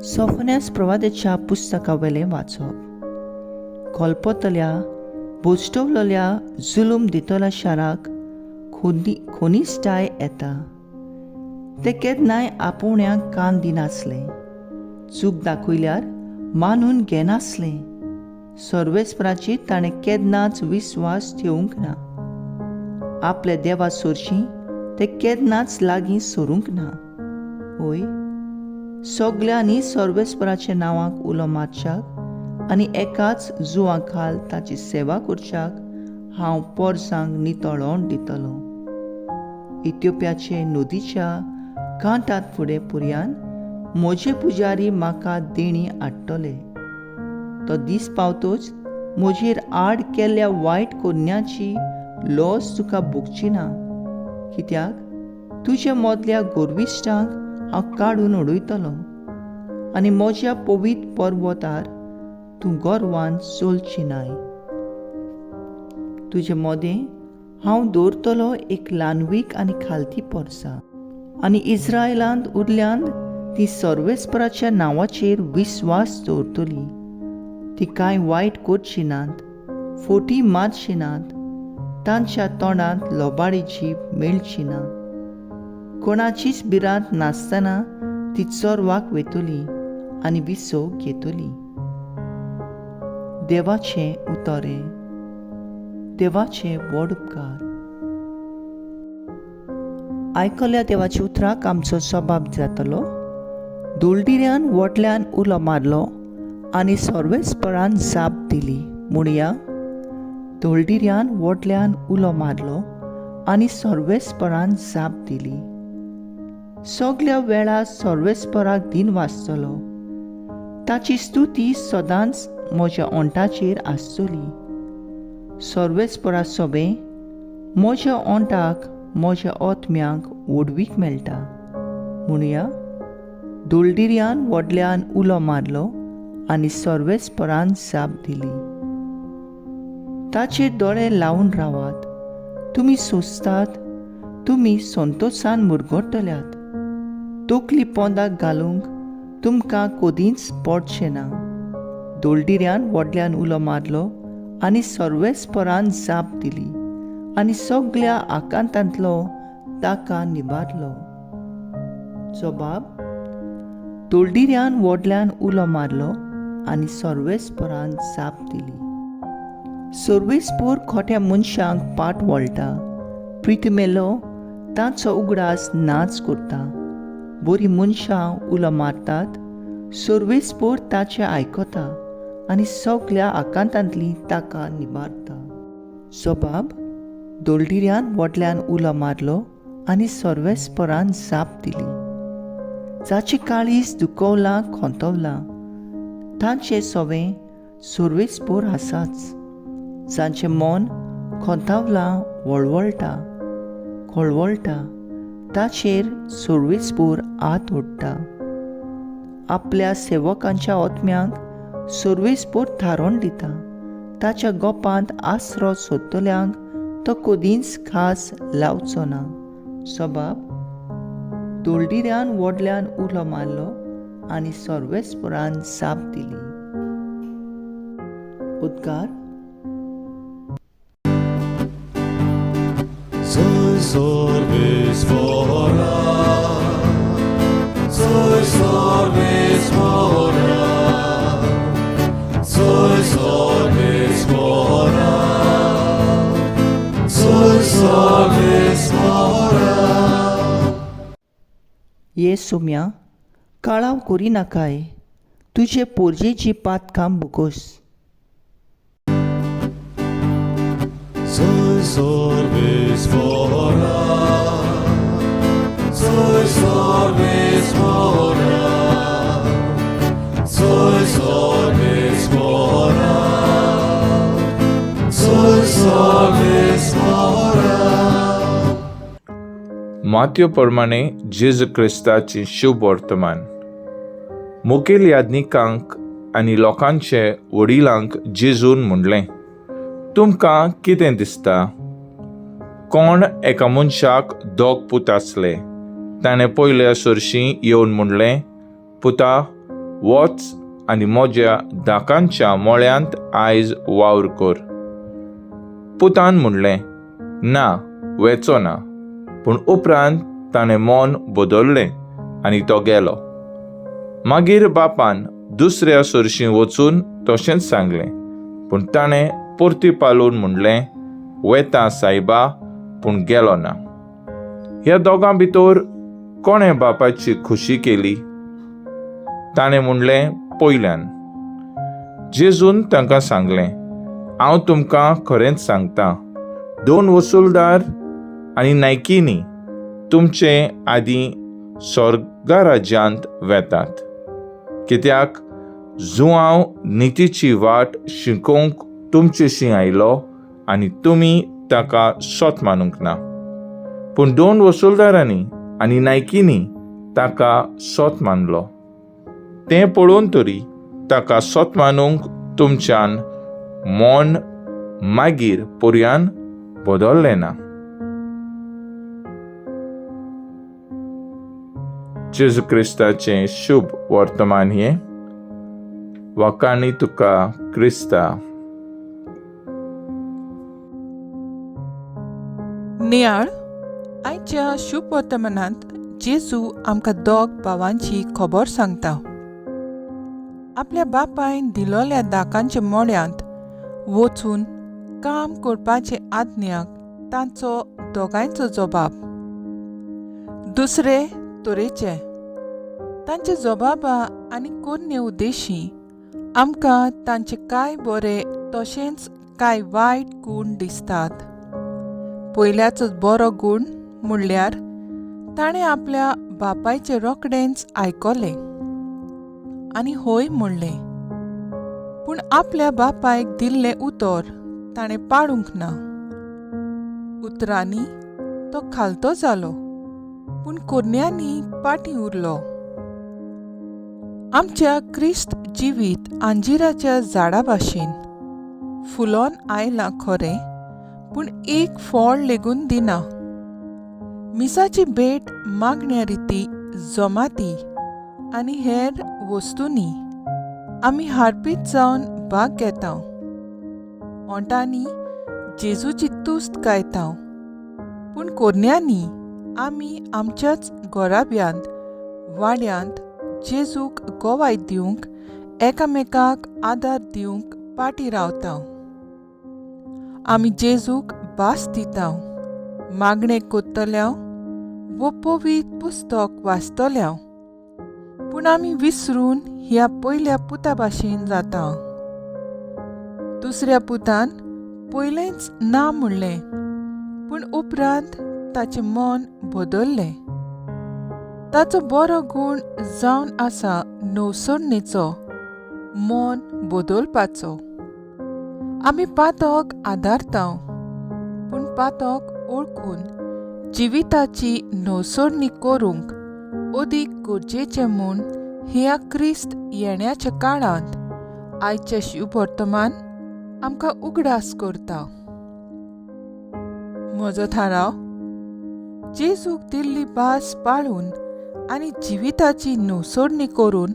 सोफन्यास प्रवादेच्या पुस्तका वेलें वाचप. कोलपतल्या बोस्टवलेल्या जुलूम दितल्या शाराक खोनिस्टाय येता. ते केन्नाय आपोवण्याक कान दिनासले, चूक दाखयल्यार मानून घेनासले. सर्वेस्पराचेर ताणें केन्नाच विस्वास ठेवूंक ना, आपल्या देवा सोरशीं ते केन्नाच लागीं सरूंक ना. हय, सगल्यांनी सर्वेस्पराच्या नांवाक उलो मारच्याक आनी एकाच जुवां खाल ताची सेवा करच्याक हांव पोरसांक नितळोण दितलो. इथिओपियाचे नदीच्या कांठांत फुडें पुर्यान म्हजे पुजारी म्हाका देणी हाडटले. तो दीस पावतोच म्हजेर आड केल्ल्या वायट कोन्याची लॉस तुका भोगची ना, कित्याक तुज्या मदल्या गोरविश्टांक हांव काडून उडयतलो आनी म्हज्या पवित्र पर्वतार तूं गर्वान चलची नाय. तुजे मदें हांव दवरतलो एक ल्हानवीक आनी खालती पोरसां, आनी इस्रायलांत उरल्यान ती सर्वेस्पराच्या नांवाचेर विस्वास दवरतली. ती कांय वायट करची नात, फोटी मारची नात, तांच्या तोंडांत लोबाडी जीब मेळची ना. कोणाचीच भिरांत नासतना ती चोरवाक वयतली आनी विसव घेतली. देवाचें उतरें. देवाचे व्हड उपकार. आयकल्या देवाच्या उतराक आमचो सबाब जातलो. दोलडिऱ्यान व्हडल्यान उलो मारलो आनी सर्वेस्परान जाप दिली. म्हणया, दोलडिऱ्यान व्हडल्यान उलो मारलो आनी सर्वेस्परान जाप दिली. सगल्या वेळार सर्वेस्पराक दिन वाचतलो, ताची स्तुती सदांच म्हज्या ओंठाचेर आसतली. सर्वेस्परा सोबें म्हज्या ओंठाक म्हज्या आत्म्याक व्हडवीक मेळटा. म्हणया, दोलडिऱ्यान व्हडल्यान उलो मारलो आनी सर्वेस्परान जाप दिली. ताचेर दोळे लावन रावात, तुमी सोंसतात, तुमी संतोशान मुरगटल्यात. तकली पोंदाक घालूंक तुमकां कदींच पडचें ना. दोलडिऱ्यान व्हडल्यान उलो मारलो आनी सर्वेस्परान जाप दिली आनी सगल्या आकांतांतलो ताका निबारलो. जबाब, दोलडिऱ्यान व्हडल्यान उलो मारलो आनी सर्वेस्परान जाप दिली. सर्वेस्पोर खोट्या मनशांक पाट वळटा, प्रितमेलो तांचो उगडास नाच करता. बरीं मनशां उलो मारतात, सर्वेस्पोर ताचें आयकता आनी सगल्या आकांतांतली ताका निबारता. जबाब, दोलडिऱ्यान व्हडल्यान उलो मारलो आनी सर्वेस्परान जाप दिली. जाचें काळीज दुखवलां खोंतवलां तांचें सवें सर्वेस्पोर आसाच. जांचें मन खोंतावलां वळवळटा खळवळटा ताचेर सर्वेस्पोर हात ओडटा. आपल्या सेवकांच्या आत्म्यांक सर्वेस्पोर थारोवन दिता. ताच्या गोपांत आसरो सोदतल्यांक तो कदींच खास लावचो ना. सबाब, दोलडिऱ्यान व्हडल्यान उलो मारलो आनी सर्वेस्परान जाप दिली. उद्गार. ये सोम्या, काळाव करिनाकाय, तुजे पोरजेची पातकां भोगोस. मात्यो प्रमाणे जेजू क्रिस्ताची शुभ वर्तमान. मुखेल याज्ञिकांक आनी लोकांचे वडिलांक जेजून म्हणलें, तुमकां कितें दिसता? कोण एका मनशाक दोग पूत आसले. ताणें पयल्या सरशीं येवन म्हणलें, पुता वच आनी म्हज्या दाकांच्या मळ्यांत आयज वावर कर. पुतान म्हणलें, ना, वेचो ना. पूण उपरांत ताणें मन बदल्लें आनी तो गेलो. मागीर बापान दुसऱ्या सरशीं वचून तशेंच सांगलें, पूण ताणें परती पालोवन म्हणलें, वेता सायबा, पूण गेलो ना. ह्या दोगां भितर कोणें बापाची खुशी केली? ताणें म्हणलें, पयल्यान. जेजून तांकां सांगलें, हांव तुमकां खरेंच सांगता, 2 वसुलदार आनी नायकिनी तुमचे आदीं स्वर्गा राज्यांत वेतात. कित्याक जुआंव नितीची वाट शिकोवंक तुमचेशी आयलो आनी तुमी ताका सोत मानूंक ना, पूण 2 वसुलदारांनी आनी नायकिनी ताका सोत मानलो. तें पळोवन तरी ताका सोत मानूंक तुमच्यान मन मागीर पर्यान बदल्लें ना. जेजू क्रिस्ताचें शुभ वर्तमान हें. वाकाणी तुका क्रिस्ता. नियाळ आयच्या शुभ वर्तमानांत जेजू आमकां दोग भावांची खबर सांगता. आपल्या बापायन दिलोल्या दाकांच्या मोड्यांत वचून काम करपाचे आज्ञाक तांचो दोगांयचो जबाब दुसरे तरेचे. तांचे जबाबा आनी कोन्ने उद्देशी आमकां तांचे कांय बरे तशेंच कांय वायट गूण दिसतात. पयल्याचो बरो गूण म्हणल्यार ताणें आपल्या बापायचें रोखडेंच आयकलें आनी हय म्हणलें, पूण आपल्या बापायक दिल्लें उतर ताणें पाळूंक ना. उतरांनी तो खालतो जालो, पूण कोरण्यांनी पाटी उरलो. आमच्या क्रिस्त जिवीत अंजिराच्या झाडा भाशेन फुलोन आयलां खरें, पूण एक फळ लेगून दिना. मिसाची भेट मागण्या रिती जमाती आनी हेर वस्तूंनी आमी हारपीत जावन भाग घेता. ओंठांनी जेजूची तुस्त गायता, पूण कोरण्यांनी आमी आमच्याच घराब्यांत वाड्यांत जेजूक गोवाय दिवंक एकामेकाक आदार दिवंक पाटी रावता. आमी जेजूक भास दिता, मागणें करतल्या वो पवित्र पुस्तक वाचतल्या, पूण आमी विसरून ह्या पयल्या पुता भाशेन जाता. दुसऱ्या पुतान पयलेंच ना म्हणलें, पूण उपरांत ताचें मन बदल्लें. ताचो बरो गूण जावन आसा नवसरणेचो, मन बदलपाचो. आमी पातक आदारता, पूण पातक ओळखून जिविताची नवसरणी करूंक अदीक गरजेचें म्हूण ह्या क्रिस्त येण्याच्या काळांत आयचें शुभ वर्तमान आमकां उगडास करता. म्हजो थाराव, जेजूक दिल्ली भास पाळून आनी जिविताची नवसरणी करून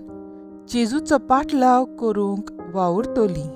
जेजूचो पाठलाव करूंक वावुरतली.